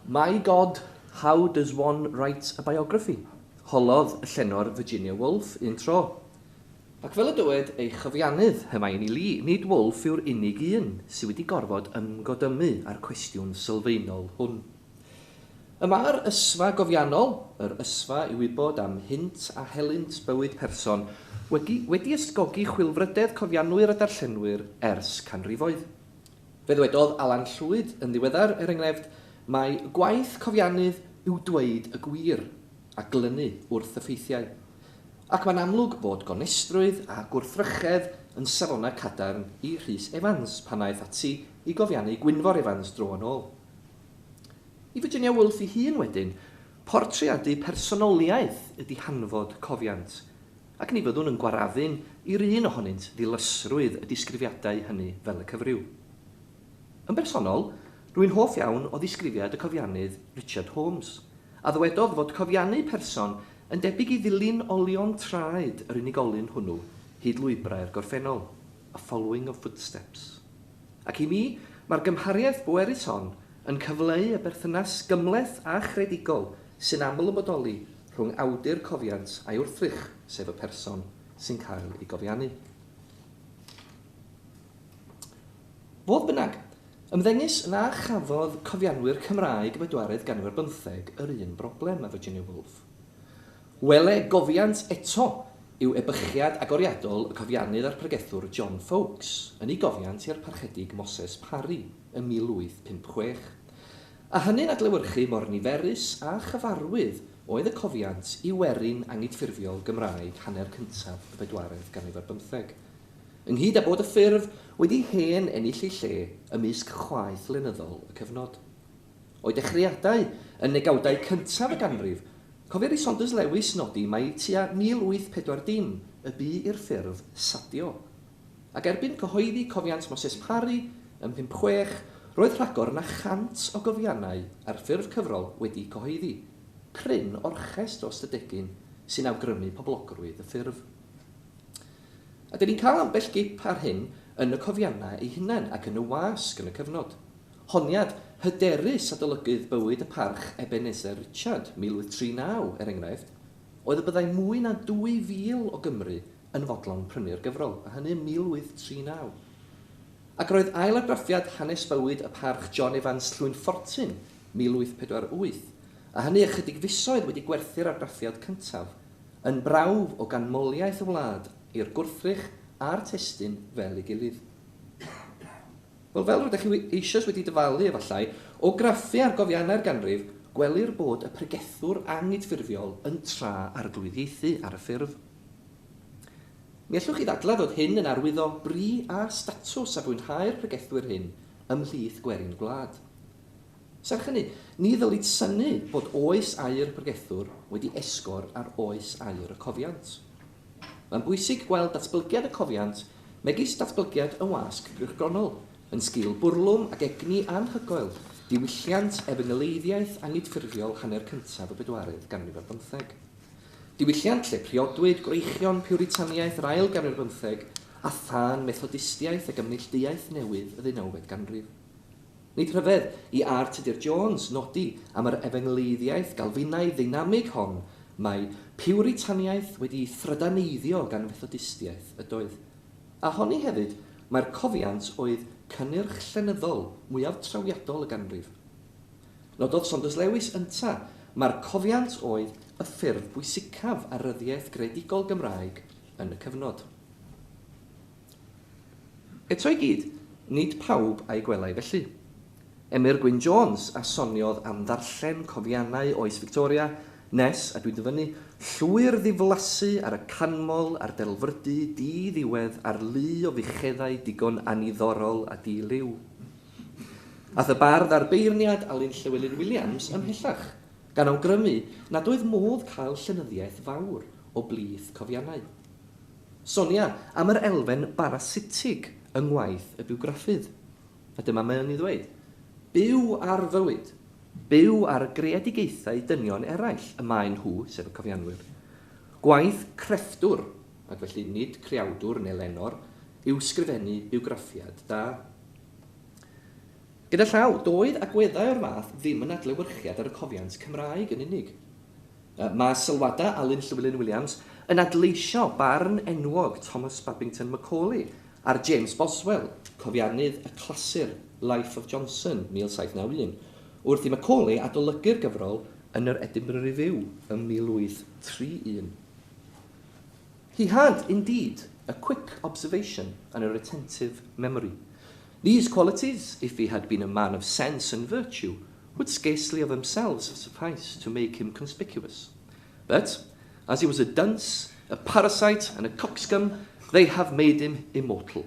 My God, how does one write a biography? Holodd y llenor Virginia Woolf un tro. Ac fel y dywed ei chyfiannydd, Hermione Lee, nid Woolf yw'r unig un sydd wedi gorfod ymgodymu â'r cwestiwn sylfaenol hwn. Y mae'r ysfa gofiannol, yr ysfa i wybod am hynt a helynt bywyd person, wedi, wedi ysgogi chwilfrydedd cofianwyr a darllenwyr ers canrifoedd. Fe ddywedodd Alan Llwyd yn ddiweddar, er enghraifft, mai gwaith cofiannydd yw dweud y gwir a glynu wrth y ffeithiau. Ac mae'n amlwg fod gonestrwydd a gwrthrychedd yn safonau cadarn i Rhys Evans pan aeth ati i gofiannu Gwynfor Evans dro yn ôl. I Virginia Woolf ei hun wedyn, portreadu personoliaeth ydy hanfod cofiant, ac ni fyddwn yn gwarafun i'r un ohonynt ddilysrwydd y disgrifiadau hynny fel y cyfryw. Yn bersonol, rwy'n hoff iawn o ddisgrifiad y cofiannydd Richard Holmes, a ddywedodd fod cofiannu person yn debyg i ddilyn olion traed yr unigolyn hwnnw hyd lwybrau'r gorffennol, a following of footsteps. Ac i mi, mae'r gymhariaeth bwerus hon yn cyfleu y berthynas gymhleth a chreadigol sy'n aml yn bodoli rhwng awdur cofiant a'i wrthrych, sef y person sy'n cael ei gofiannu. Fodd bynnag, ymddengys na chafodd cofianwyr Cymraeg y bedwaredd ganrif ar bymtheg yr un broblem â Virginia Woolf. Wele gofiant eto yw ebychiad agoriadol y cofiannydd a'r pregethwr John Foulkes yn ei gofiant i'r Parchedig Moses Parry ym 1856. A hynny'n adlewyrchu mor niferus a chyfarwydd oedd y cofiant i werin angydffurfiol Gymraeg hanner cyntaf y bedwaredd ganrif ar bymtheg. Ynghyd â bod y ffurf wedi hen ennill ei lle ymysg chwaeth lenyddol y cyfnod. O'i dechreuadau yn negawdau cyntaf y ganrif, cofier i Saunders Lewis nodi mai tua 1840 y bu i'r ffurf sadio. Ac erbyn cyhoeddi cofiant Moses Parry ym 56, roedd rhagor na 100 o gofiannau ar ffurf cyfrol wedi'u cyhoeddi, cryn orchest o ystadegyn sy'n awgrymu poblogrwydd y ffurf. A dyn ni'n cael ambell gip ar hyn yn y cofiannau eu hunain ac yn y wasg yn y cyfnod. Honiad hyderus adolygydd bywyd y Parch Ebenezer Richard, 1839, er enghraifft, oedd y byddai mwy na 2,000 o Gymry yn fodlon prynu'r gyfrol, a hynny ym 1839. Ac roedd ail argraffiad Hanes Bywyd y Parch John Evans Llwynffortun, 1848, a hynny ychydig fisoedd wedi gwerthu'r argraffiad cyntaf, yn brawf o ganmoliaeth y wlad i'r gwrthrych a'r testun fel ei gilydd. Wel, fel rydych chi eisoes wedi dyfalu efallai, o graffu ar gofiannau'r ganrif, gwelir bod y pregethwr anghydffurfiol yn tra-arglwyddiaethu ar y ffurf. Mi allwch chi ddadlau fod hyn yn arwyddo bri a statws a fwynhau'r pregethwyr hyn ymhlith gwerin gwlad. Serch hynny, ni ddylid synnu bod oes aur y pregethwr wedi esgor ar oes aur y cofiant. Mae'n bwysig gweld datblygiad y cofiant megis datblygiad y wasg gylchgronol, yn sgil bwrlwm ac egni anhygoel diwylliant efengyleiddiaeth anghydffurfiol hanner cyntaf y bedwaredd ganrif ar bymtheg. Diwylliant lle priodwyd gwreichion Piwritaniaeth yr ail ganrif ar bymtheg a thân Methodistiaeth ac Ymneillduaeth newydd y ddeunawfed ganrif. Nid rhyfedd i R. Tudur Jones nodi am yr efengyleiddiaeth Galfinaidd ddeinamig hon mai Piwritaniaeth wedi'i thrydaneiddio gan Fethodistiaeth ydoedd. A honni hefyd mai'r cofiant oedd cynnyrch llenyddol mwyaf trawiadol y ganrif. Nododd Saunders Lewis ynta mai'r cofiant oedd y ffurf bwysicaf ar ryddiaith greadigol Gymraeg yn y cyfnod. Eto i gyd, nid pawb a'i gwelai felly. Emyr Gwyn Jones a soniodd am ddarllen cofiannau oes Victoria nes, a dwi'n dyfynnu, llwyr ddiflasu ar y canmol a'r delfrydu di-ddiwedd ar lu o fucheddau digon anniddorol a di-liw. Aeth y bardd a'r beirniad Alun Llywelyn Williams ymhellach, gan awgrymu nad oedd modd cael llenyddiaeth fawr o blith cofiannau. Sonia am yr elfen barasitig yng ngwaith y bywgraffydd. A dyma mae o'n ei ddweud, Byw ar fywyd, byw ar greadigaethau dynion eraill y maen nhw, sef y cofianwyr. Gwaith crefftwr, ac felly nid creawdwr neu lenor, yw sgrifennu bywgraffiad da. Gyda llaw, doedd agweddau o'r fath ddim yn adlewyrchiad ar y cofiant Cymraeg yn unig. Mae sylwadau Alun Llywelyn Williams yn adleisio barn enwog Thomas Babington Macaulay ar James Boswell, cofiannydd y clasur Life of Johnson 1791, wrth i Macaulay adolygu'r gyfrol yn yr Edinburgh Review ym 1831. He had, indeed, a quick observation and a retentive memory. These qualities, if he had been a man of sense and virtue, would scarcely of themselves have sufficed to make him conspicuous. But, as he was a dunce, a parasite, and a coxcomb, they have made him immortal.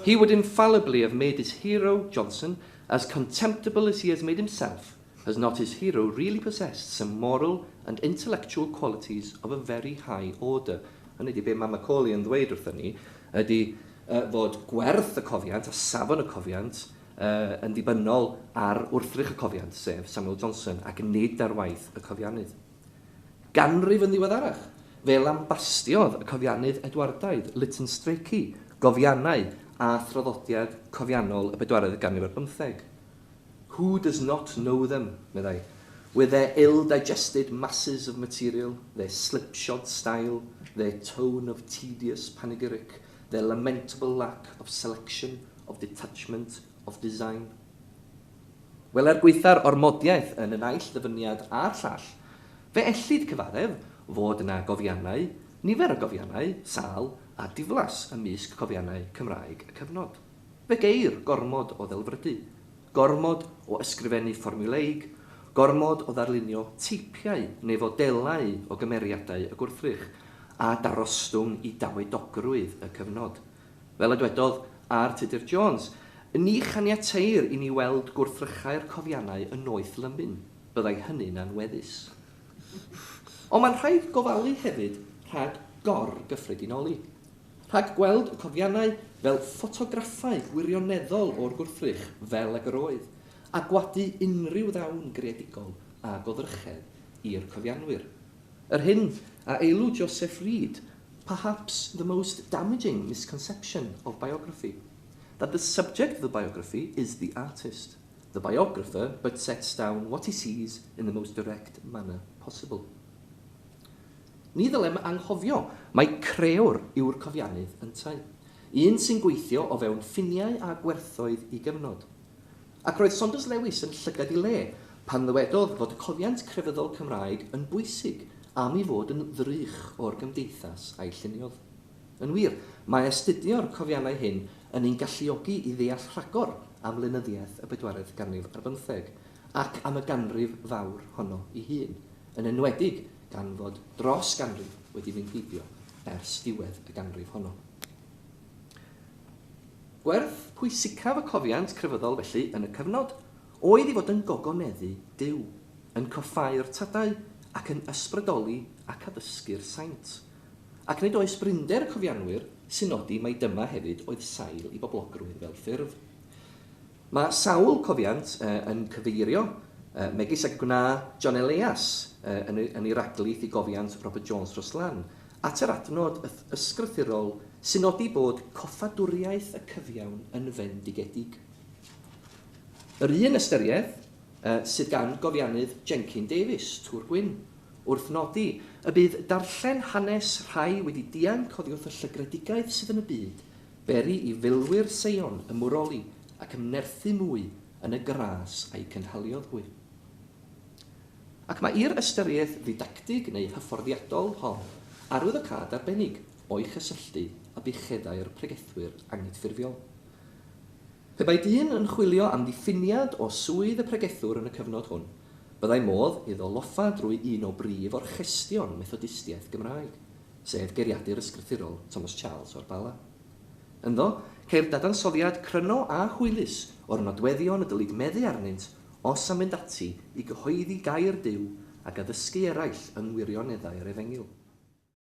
He would infallibly have made his hero, Johnson, as contemptible as he has made himself, has not his hero really possessed some moral and intellectual qualities of a very high order. Hynny ydy be mae Macaulay yn ddweud wrthyn ni, ydy fod gwerth y cofiant a safon y cofiant yn ddibynnol ar wrthrych y cofiant, sef Samuel Johnson, ac nid ar waith y cofiannydd. Ganrif yn ddiweddarach, fe lambastiodd y cofiannydd Edwardaidd, Lytton Strachey, gofiannau a thraddodiad cofiannol y bedwaredd ganrif ar bymtheg. Who does not know them, meddai, with their ill-digested masses of material, their slipshod style, their tone of tedious panegyric, their lamentable lack of selection, of detachment, of design. Wel, er gwaetha'r ormodiaeth yn y naill ddyfyniad a'r llall, fe ellid cyfaddef fod yna gofiannau, nifer o gofiannau, sâl a diflas ymysg cofiannau Cymraeg y cyfnod. Fe geir gormod o ddelfrydu, gormod o ysgrifennu fformiwleig, gormod o ddarlunio teipiau neu fodelau o gymeriadau y gwrthrych, a darostwng i dawedogrwydd y cyfnod. Fel y dwedodd R. Tudur Jones, ni chaniateir i ni weld gwrthrychau'r cofiannau yn noeth lymun, byddai hynny'n anweddus. Ond mae'n rhaid gofalu hefyd rhag gor-gyffredinoli. Rhag gweld y cofiannau fel ffotograffau gwirioneddol o'r gwrthrych fel ag yr oedd, a gwadu unrhyw ddawn greadigol a goddrychedd i'r cofianwyr. Yr hyn a eilw Joseph Reed, perhaps the most damaging misconception of biography, that the subject of the biography is the artist. The biographer but sets down what he sees in the most direct manner possible. Ni ddylem anghofio mai crëwr yw'r cofiannydd yntau. Un sy'n gweithio o fewn ffiniau a gwerthoedd ei gyfnod. Ac roedd Saunders Lewis yn llygad ei le pan ddywedodd fod y cofiant crefyddol Cymraeg yn bwysig am ei fod yn ddrych o'r gymdeithas a'i lluniodd. Yn wir, mae astudio'r cofiannau hyn yn ein galluogi i ddeall rhagor am lenyddiaeth y bedwaredd ganrif ar bymtheg ac am y ganrif fawr honno ei hun, yn enwedig gan fod dros ganrif wedi mynd heibio ers diwedd y ganrif honno. Gwerth pwysicaf y cofiant crefyddol felly yn y cyfnod oedd i fod yn gogoneddu Duw, yn coffáu'r tadau ac yn ysbrydoli ac addysgu'r saint. Ac nid oes brinder y cofianwyr sy'n nodi mai dyma hefyd oedd sail i boblogrwydd fel ffurf. Mae sawl cofiant yn cyfeirio, megis ag y gwna John Elias yn ei raglith i gofiant Robert Jones Rhoslan, at yr adnod ysgrythurol sy'n nodi bod coffadwriaeth y cyfiawn yn fendigedig. Yr un ystyriaeth sydd gan gofiannydd Jenkin Davies, Tŵr Gwyn, wrth nodi y bydd darllen hanes rhai wedi dianc oddi wrth y llygredigaeth sydd yn y byd, beri i filwyr Seion ymwroli ac ymnerthu mwy yn y gras a'i cynhaliodd hwy. Ac mae i'r ystyriaeth ddidactig neu hyfforddiadol hon arwyddocâd arbennig o'i chysylltu â bucheddau'r pregethwyr anghydffurfiol. Pe bai dyn yn chwilio am ddiffiniad o swydd y pregethwr yn y cyfnod hwn, byddai modd iddo loffa drwy un o brif orchestion Methodistiaeth Gymraeg, sef Geiriadur Ysgrythurol Thomas Charles o'r Bala. Ynddo, ceir dadansoddiad cryno a hwylus o'r nodweddion y dylid meddu arnynt os am fynd ati i gyhoeddi gair Duw ac addysgu eraill yng ngwirioneddau'r Efengyl.